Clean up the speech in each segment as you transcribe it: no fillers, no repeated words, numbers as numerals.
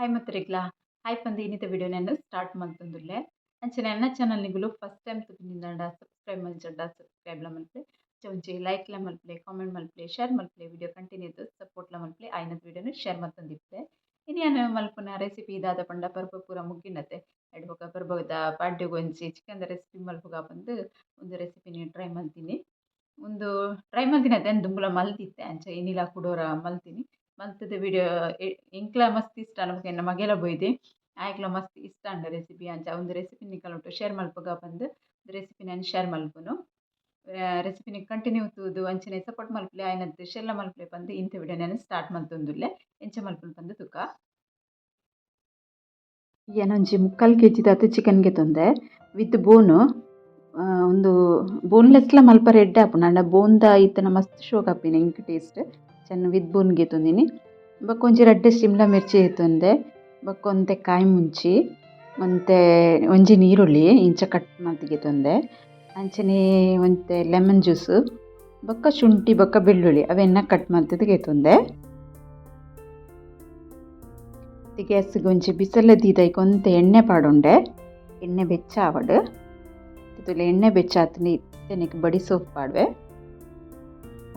Hi ಮತ್ತರಿಗ್ಲಾ hi ಪಂದು ಇನ್ನಿತ ವಿಡಿಯೋ ನಾನು ಸ್ಟಾರ್ಟ್ ಮಲ್ತೊಂದುಲ್ಲೆ. ಅಂಚನೆ ಎನ್ನ ಚಾನಲ್ ನಿಗುಲು ಫಸ್ಟ್ ಟೈಮ್ ತೂಪಿನಿಂದಾಂಡ ಸಬ್ಸ್ಕ್ರೈಬ್ ಮಲ್ಜಂಡ ಸಬ್ಸ್ಕ್ರೈಬ್ ಲ ಮಲ್ಪುಲೆ, ಒಂಜಿ ಲೈಕ್ ಲ ಮಲ್ಪುಲೆ, ಕಾಮೆಂಟ್ ಮಲ್ಪುಲೆ, ಶೇರ್ ಮಲ್ಪುಲೆ, ವಿಡಿಯೋ ಕಂಟಿನ್ಯೂ ಸಪೋರ್ಟ್ ಲ ಮಲ್ಪುಲೆ. ಆಯ್ನದ ವಿಡಿಯೋನು ಶೇರ್ ಮಲ್ತೊಂದಿಪ್ಪೆ. ಇನಿ ಯಾನ್ ಮಲ್ಪುನ ರೆಸಿಪಿ ದಾದ ಪಂಡ ಪರ್ಬ ಪೂರ ಮುಗಿನತೆ ಎಡ್ ಬೊಕ ಪರ್ಬದ ಪಾಡ್ಯಗ್ ಒಂಜಿ ಚಿಕನ್ ದ ರೆಸಿಪಿ ಮಲ್ಪುಗ ಪಂದ್ ಒಂದು ರೆಸಿಪಿನಿ ಟ್ರೈ ಮಲ್ತಿನಿ. ಉಂದು ಟ್ರೈ ಮಲ್ತಿನತೆ ದುಂಬುಲ ಮಲ್ತಿತ್ತೆ, ಅಂಚ ಇನಿಲ ಕುಡೋರ ಮಲ್ತಿನಿ. ಮಲ್ತದ ವಿಡಿಯೋ ಎಂಕ್ಲ ಮಸ್ತ್ ಇಷ್ಟ ನಮಕ್ ಎನ್ನ ಮಗೆಲ ಬೋಯ್ದೆ ಆಯಕ್ಲ ಮಸ್ತ್ ಇಷ್ಟ ಅಂಡ ರೆಸಿಪಿ. ಅಂಚ ಒಂದು ರೆಸಿಪಿ ನಿಕಲೊಟ್ಟು ಶೇರ್ ಮಲ್ಪುಗ ಪಂದ್ ರೆಸಿಪಿ ನಾನು ಶೇರ್ ಮಲ್ಪುನು. ರೆಸಿಪಿನಿ ಕಂಟಿನ್ಯೂ ತೂದು ಅಂಚನೆ ಸಪೋರ್ಟ್ ಮಲ್ಪುಲೆ, ಆಯ್ನದ್ ಶೇರ್ಲ ಮಲ್ಪುಲೆ ಪಂದ್ ಇಂತ ವಿಡಿಯೋ ನಾನು ಸ್ಟಾರ್ಟ್ ಮಲ್ತೊಂದುಲ್ಲೆ. ಎಂಚ ಮಲ್ಪುನು ಪಂದ್ ತುಕ. ಯಾನೊಂಜಿ 3/4 ಕೆ ಜಿದಾತ್ ಚಿಕನ್ ಗೆತೊಂದೆ ವಿತ್ ಬೋನು. ಉಂದು ಬೋನ್ಲೆಸ್ಲ ಮಲ್ಪರೆ ಎಡ್ಡೆ ಆಪುಂಡು, ಆಂಡ ಬೋನ್ದ ಇತ್ತನ ಮಸ್ತ್ ಶೋಕ್ ಆಪಿನ ಎಂಕ್ ಟೇಸ್ಟ್. ಚೆನ್ನ ವಿತ್ ಬೋನ್ ಗೆತೊಂದಿನಿ. ಬೊಕ ಒಂಜಿ ರಡ್ಡ್ ಶಿಮ್ಲಾ ಮಿರ್ಚಿ ಗೆತೊಂದೆ, ಬೊಕ ಒಂತೆ ಕಾಯಿ ಮುಂಚಿ, ಒಂತೆ ಒಂಜಿ ನೀರುಳ್ಳಿ ಇಂಚ ಕಟ್ ಮಲ್ತ್ ಗೆತೊಂದೆ, ಅಂಚನೆ ಒಂತೆ ಲೆಮನ್ ಜ್ಯೂಸ್, ಬೊಕ ಶುಂಠಿ ಬೊಕ ಬೆಳ್ಳುಳ್ಳಿ ಅವೆನ್ನ ಕಟ್ ಮಲ್ತುದು ಗೆತೊಂದೆ. ಗ್ಯಾಸ್ಗ್ ಒಂಜಿ ಬಿಸಲೆ ದೀದ್ ಐಕ್ ಒಂತೆ ಎಣ್ಣೆ ಪಾಡೊಂಡೆ. ಎಣ್ಣೆ ಬೆಚ್ಚ ಆವಡ್, ತುಲೆ ಎಣ್ಣೆ ಬೆಚ್ಚ ಆತ್ಂಡ ಇತ್ತೆ ಬಡಿ ಸೋಪ್ ಪಾಡ್ವೆ.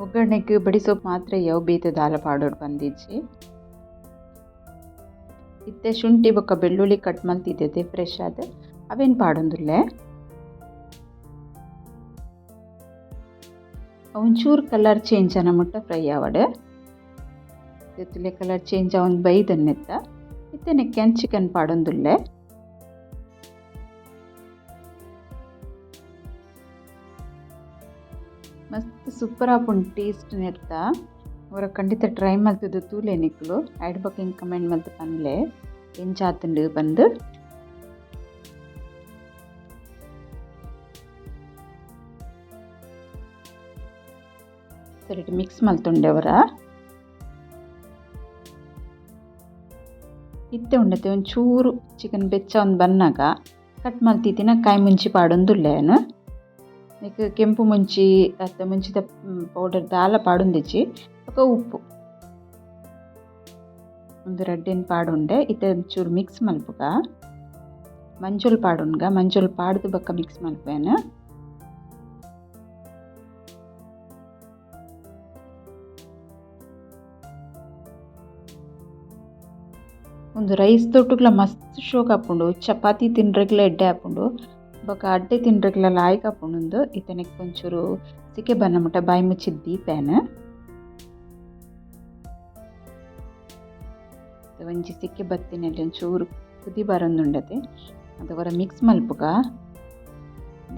ಒಗ್ಗರಣೆಗ್ ಬಡಿ ಸೋಪ್ ಮಾತ್ರ ಯಾವು, ಬೇತೆ ದಾಲ ಪಾಡೊಡು ಪಂದಿಜ್ಜಿ. ಇತ್ತೆ ಶುಂಠಿ ಬೊಕ ಬೆಳ್ಳುಳ್ಳಿ ಕಟ್ ಮಲ್ತಿದ್ದೆ ಫ್ರೆಶ್ ಆದ್ ಅವೆನ್ ಪಾಡೊಂದುಲ್ಲೆ. ಒಂಚೂರು ಕಲರ್ ಚೇಂಜ್ ಆನ ಮುಟ್ಟ ಫ್ರೈ ಆವಡ್. ತುಲೆ ಕಲರ್ ಚೇಂಜ್ ಆವೊಂದು ಬೈದನ್ನೆತ್ತ ಇತ್ತೆ ನೆಕ್ಕ್ ಯಾನ್ ಚಿಕನ್ ಪಾಡೊಂದುಲ್ಲೆ. ಮಸ್ತ್ ಸೂಪರ್ ಆಪುಂಡು ಟೇಸ್ಟ್ ನೆತ್ತ. ಒರ ಖಂಡಿತ ಟ್ರೈ ಮಲ್ತುದು ತೂಲೆ ನಿಕುಲು. ಐಡ್ ಬೊಕ ಎಂಕ್ ಕಮೆಂಟ್ ಮಲ್ತ್ ಪನ್ಲೆ ಎಂಚ ಆತುಂಡು ಪಂದ್. ಸರಿಟ್ ಮಿಕ್ಸ್ ಮಲ್ತೊಂಡೆ ಒರ. ಇತ್ತೆ ಉಂಡತೆ ಒಂಚೂರು ಚಿಕನ್ ಬೆಚ್ಚ ಒಂದ್ ಬನ್ನಗ ಕಟ್ ಮಲ್ತಿತ್ತಿನ ಕಾಯಿ ಮುಂಚಿ ಪಾಡೊಂದುಲ್ಲೆ ಯಾನ್. ನೆಕ್ ಕೆಂಪು ಮುಂಚಿ ಅತ್ತ ಮುಂಚಿದ ಪೌಡರ್ ದಾಲ ಪಾಡೊಂದಿಜ್ಜಿ. ಬೊಕ ಉಪ್ಪು ಉಂದು ರಡ್ಡೆನ್ ಪಾಡೊಂಡೆ. ಇತ್ತೆ ಒಂಚೂರು ಮಿಕ್ಸ್ ಮಲ್ಪುಗ. ಮಂಜೊಲ್ ಪಾಡೊನ್ಗ, ಮಂಜೊಲ್ ಪಾಡ್ದ್ ಬೊಕ ಮಿಕ್ಸ್ ಮಲ್ಪುವೆನ್. ಉಂದು ರೈಸ್ ದೊಟ್ಟುಗ್ಲ ಮಸ್ತ್ ಶೋಕ್ ಆಪುಂಡು, ಚಪಾತಿ ತಿನ್ರೆಗ್ಲ ಎಡ್ಡೆ ಆಪುಂಡು, ಬೊಕ ಅಡ್ಡೆ ತಿನ್ರೆಗ್ಲ ಲಾಯ್ಕ್ ಆಪುಂಡು. ಉಂದು ಇತ್ತೆ ನೆಕ್ಕ್ ಒಂಚೂರು ಸಿಕೆ ಬನ್ನ ಮುಟ್ಟ ಬಾಯಿ ಮುಚ್ಚಿದ್ ದೀಪೇನ್. ಒಂಜಿ ಸಿಕ್ಕೆ ಬತ್ತಿನಲ್ಲಿ ಒಂಚೂರು ಕುದಿ ಬರೊಂದುಂಡತೆ ಅದು ಒರ ಮಿಕ್ಸ್ ಮಲ್ಪುಗ.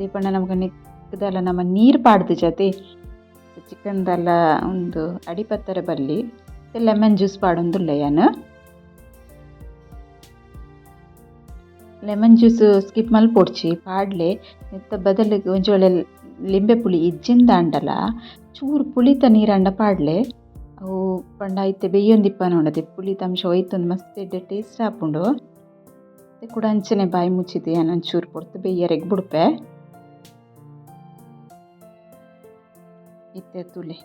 ದೀಪಣ್ಣ ನಮಕ್ ನೆಕ್ಕ್ದಲ್ಲ ನಮ ನೀರು ಪಾಡ್ದು ಜತೆ ಚಿಕನ್ದಲ್ಲ ಒಂದು ಅಡಿಪತ್ತರೆ ಬಲ್ಲಿ. ಲೆಮನ್ ಜ್ಯೂಸ್ ಪಾಡೊಂದುಲ್ಲೆ ಯಾನ್. ಲೆಮನ್ ಜ್ಯೂಸ್ ಸ್ಕಿಪ್ ಮಲ್ಪೊಡ್ಚಿ, ಪಾಡ್ಲೆ. ನೆತ್ತ ಬದಲಿಗ್ ಒಂಜಿ ವೇಳೆ ಲಿಂಬೆ ಪುಳಿ ಇಜ್ಜಿಂದಾಂಡಲ ಚೂರು ಪುಳಿತ ನೀರಾಂಡ ಪಾಡ್ಲೆ. ಅವು ಪಂಡ ಇತ್ತೆ ಬೇಯೊಂದಿಪ್ಪನ ಉಂಡತೆ ಪುಳಿತ ಅಂಶ ಒಯ್ತೊಂದು ಮಸ್ತ್ ಎಡ್ಡೆ ಟೇಸ್ಟ್ ಆಪುಂಡು. ಕುಡ ಅಂಚನೆ ಬಾಯಿ ಮುಚ್ಚಿದ್ ಯಾನ್ ಒಂಚೂರು ಪೊರ್ತು ಬೇಯರೆಗ್ ಬುಡ್ಪೆ. ಇತ್ತೆ ತೂಲೆ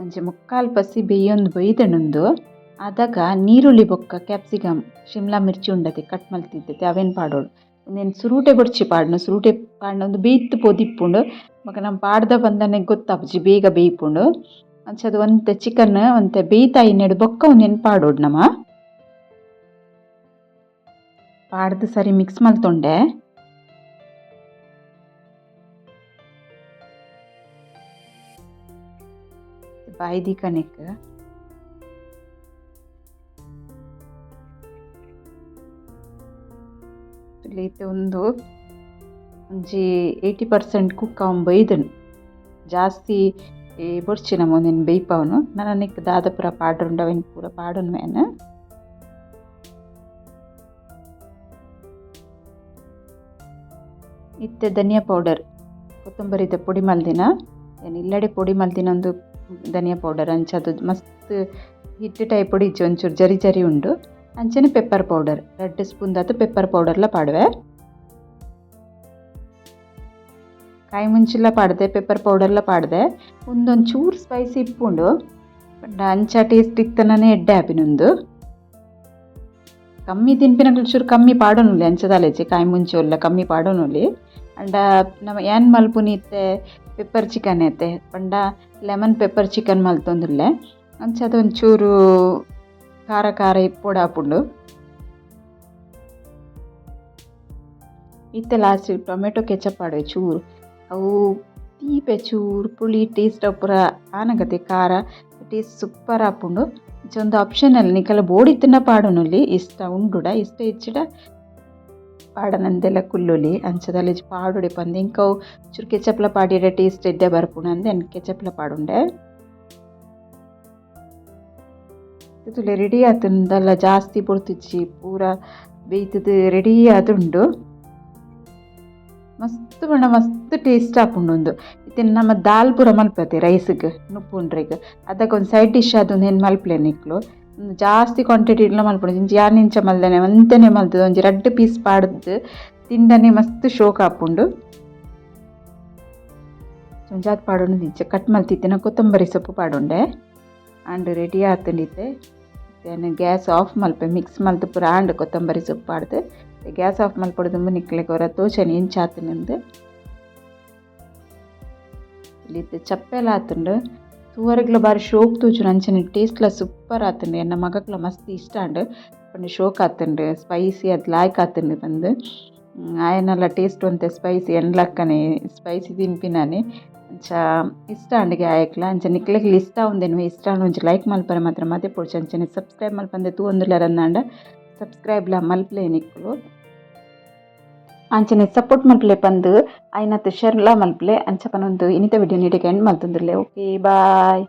ಒಂಜಿ 3/4 ಪಸಿ ಬೇಯೊಂದು ಬೈದ್ಂಡ್. ಅದಗ ನೀರುಳ್ಳಿ ಬೊಕ್ಕ ಕ್ಯಾಪ್ಸಿಕಮ್ ಶಿಮ್ಲಾ ಮಿರ್ಚಿ ಉಂಡತೆ ಕಟ್ ಮಲ್ತಿದ್ದೆ ಅವೆನ್ ಪಾಡೊಡು. ಉಂದೆನ್ ಸುರೂಟೆ ಬೊಡ್ಚಿ ಪಾಡ್ನ, ಸುರೂಟೆ ಪಾಡ್ನ ಉಂದು ಬೇಯ್ತ್ ಪೋದಿಪ್ಪುಂಡು. ಬೊಕ ನಮ ಪಾಡ್ದ ಪಂದನೆ ಗೊತ್ತಾಪುಜಿ ಬೇಗ ಬೇಯ್ಪುಂಡು. ಅಂಚ ಅದು ಒಂತೆ ಚಿಕನ್ ಒಂತೆ ಬೇಯ್ತಾಯಿನೆಡ್ ಬೊಕ್ಕ ಉಂದೆನ್ ಪಾಡೊಡು ನಮ. ಪಾಡ್ದ್ ಸರಿ ಮಿಕ್ಸ್ ಮಲ್ತೊಂಡೆ. ಬಾಯಿ ದೀಕನೆಕ್ ಇತ್ತೆ ಉಂದು ಒಂಜಿ 80% ಕುಕ್ ಆವೊಂದು ಬೈದ್ಂಡ್. ಜಾಸ್ತಿ ಬೊಡ್ಚಿ ನಮ ಉಂದೆನ್ ಬೇಯ್ಪಾವುನು. ನನ ನೆಕ್ಕ್ ದಾದ ಪೂರ ಪಾಡೊಂಡ ಅವೆನ್ ಪೂರ ಪಾಡೊನ್ವೆ ಯಾನ್. ಇತ್ತೆ ಧನಿಯಾ ಪೌಡರ್ ಕೊತ್ತಂಬರಿದ ಪೊಡಿ ಮಲ್ದಿನ ಯಾನ್ ಇಲ್ಲಡೆ ಪೊಡಿ ಮಲ್ದಿನ ಒಂದು ಧನಿಯಾ ಪೌಡರ್. ಅಂಚ ಅದು ಮಸ್ತ್ ಹಿಟ್ಟು ಟೈಪ್ ಪೊಡಿ ಇಜ್ಜಿ, ಒಂಚೂರು ಜರಿ ಜರಿ ಉಂಡು. ಅಂಚನೆ ಪೆಪ್ಪರ್ ಪೌಡರ್ 2 ಸ್ಪೂನ್ ದಾತ್ ಪೆಪ್ಪರ್ ಪೌಡರ್ಲ ಪಾಡುವೆ. ಕಾಯಿ ಮುಂಚಿಲ ಪಾಡ್ದೆ, ಪೆಪ್ಪರ್ ಪೌಡರ್ಲ ಪಾಡ್ದೆ. ಉಂದೊಂಚೂರು ಸ್ಪೈಸಿ ಇಪ್ಪುಂಡು, ಪಂಡ ಅಂಚ ಟೇಸ್ಟ್ ಇತ್ತನೇ ಎಡ್ಡೆ ಆಪಿನ ಉಂದು. ಕಮ್ಮಿ ತಿನ್ಪಿನಕುಲು ಚೂರು ಕಮ್ಮಿ ಪಾಡೊನುಲಿ ಅಂಚದಾಲೇಜಿ ಕಾಯಿ ಮುಂಚಿ ಉಲ್ಲ ಕಮ್ಮಿ ಪಾಡೊನುಲಿ. ಅಂಡ ನಮ ಏನ್ ಮಲ್ಪುನಿ ಇತ್ತೆ ಪೆಪ್ಪರ್ ಚಿಕನ್ ಐತೆ ಪಂಡ lemon pepper chicken ಮಲ್ತೊಂದುಲ್ಲೆ. ಅಂಚಾದ್ ಒಂಚೂರು ಖಾರ ಖಾರ ಇಪ್ಪೊಡಾಪುಂಡು. ಇತ್ತೆ last tomato ketchup ಪಾಡುವೆ ಚೂರು, ಅವು ತೀಪೆ ಚೂರು ಪುಳಿ ಟೇಸ್ಟ್ ಪೂರ ಆನಗತೆ ಖಾರ ಟೇಸ್ಟ್ ಸೂಪರ್ ಆಪುಂಡು. ಒಂಜಿ ಆಪ್ಷನಲ್, ನಿಕಲ ಬೋಡಿತ್ತಿನ ಪಾಡೊನೊಲಿ, ಇಷ್ಟ ಉಂಡುಡ ಇಷ್ಟ ಇಜ್ಜಿಡ ಪಾಡನಂದೆಲ ಕುಲ್ಲೊಲಿ. ಅಂಚದಲ್ಲ ಪಾಡೊಡೆ ಪಂದ್ ಎಂಕ್ ಅವು ಚೂರು ಕೆಚಪ್ಲ ಪಾಡಿಯೆಡ ಟೇಸ್ಟ್ ಎಡ್ಡೆ ಬರ್ಪುಂಡು ಅಂದ್ ಯಾನ್ ಕೆಚಪ್ಲ ಪಾಡುಂಡೆ. ತೂಲೆ ರೆಡಿ ಆತುಂಡಲ, ಜಾಸ್ತಿ ಪೊರ್ತುಜ್ಜಿ, ಪೂರ ಬೇಯ್ತುದು ರೆಡಿ ಆದುಂಡು. ಮಸ್ತ್ ಪಂಡ ಮಸ್ತ್ ಟೇಸ್ಟ್ ಆಪುಂಡು ಉಂದು. ಇತ್ತೆ ನಮ ದಾಲ್ ಪೂರ ಮಲ್ಪತೆ ರೈಸ್ಗ್ ನುಪ್ಪುಂಡ್ರೆಗ್, ಅದಕ್ಕೆ ಒಂದು ಸೈಡ್ ಡಿಶ್ ಆದ್ ಉಂದೆನ್ ಮಲ್ಪುಲೆ ನಿಕ್ಲು. ಜಾಸ್ತಿ ಕ್ವಾಂಟಿಟಿ ಇಡ್ಲ ಮಲ್ಪೊಡು. ಇಂಚ ಯಾನ್ ಇಂಚ ಮಲ್ದೆನೆ ಒಂತೆನೆ ಮಲ್ತುದು ಒಂಜಿ ರಡ್ಡ್ ಪೀಸ್ ಪಾಡ್ದ್ ತಿಂಡನೆ ಮಸ್ತ್ ಶೋಕ್ ಆಪುಂಡು. ಒಂಜಾತ್ ಪಾಡೊಂದು ಇಂಚ ಕಟ್ ಮಲ್ತಿತ್ತಿನ ಕೊತ್ತಂಬರಿ ಸೊಪ್ಪು ಪಾಡೊಂಡೆ. ಆಂಡ್ ರೆಡಿ ಆತುಂಡು ಇತ್ತೆ. ಯಾನ್ ಗ್ಯಾಸ್ ಆಫ್ ಮಲ್ಪೆ, ಮಿಕ್ಸ್ ಮಲ್ತ್ ಪೂರ ಆಂಡ್. ಕೊತ್ತಂಬರಿ ಸೊಪ್ಪು ಪಾಡ್ದ್ ಗ್ಯಾಸ್ ಆಫ್ ಮಲ್ಪೊಡು. ದುಂಬು ನಿಕ್ಲೆಗ್ ಒರ ತೋಜನೆ ಎಂಚ ಆತುಂಡು. ಇತ್ತೆ ಚಪ್ಪೆಲ ಆತುಂಡು, ತೂವರೆಗ್ಲ ಬಾರಿ ಶೋಕ್ ತೋಜುಂಡು, ಅಂಚನೆ ಟೇಸ್ಟ್ಲ ಸೂಪರ್ ಆತುಂಡು. ಎನ್ನ ಮಗಕ್ಲ ಮಸ್ತ್ ಇಷ್ಟ ಆಂಡ್ ಪಂಡ ಶೋಕ್ ಆತುಂಡು, ಸ್ಪೈಸಿ ಅದ್ ಲಾಯ್ಕ್ ಆತುಂಡು ಪಂದ್. ಆಯನಲ ಟೇಸ್ಟ್ ಒಂತೆ ಸ್ಪೈಸಿ, ಎನ್ಲಕ್ಕನೆ ಸ್ಪೈಸಿ ತಿನ್ಪಿನಾನೆ. ಅಂಚ ಇಷ್ಟ ಆಂಡ್ಗೆ ಆಯಕ್ಲ. ಅಂಚ ನಿಕ್ಲೆಗ್ಲ ಇಷ್ಟ ಉಂದೆನ್ ಇಷ್ಟ ಆಂಡ ಒಂಜಿ ಲೈಕ್ ಮಲ್ಪರೆ ಮಾತ್ರ ಮದಪೊಡ್ಚಿ. ಅಂಚನೆ ಸಬ್ಸ್ಕ್ರೈಬ್ ಮಲ್ಪಂದೆ ತೂವೊಂದುಲ್ಲೆರ್ ಅಂದಾಂಡ ಸಬ್ಸ್ಕ್ರೈಬ್ಲ ಮಲ್ಪುಲೆ ನಿಕುಲು. ಅಂಚನೆ ಸಪೋರ್ಟ್ ಮಲ್ಪುಲೆ ಪಂದ್ ಆಯಿನಾತ್ ಶೇರ್ಲ ಮಲ್ಪುಲೆ. ಅಂಚ ಪನೊಂದು ಇನಿತ ವಿಡಿಯೋ ಇಡೆಗ್ ಎಂಡ್ ಮಲ್ತೊಂದುಲ್ಲೆ. Okay, bye.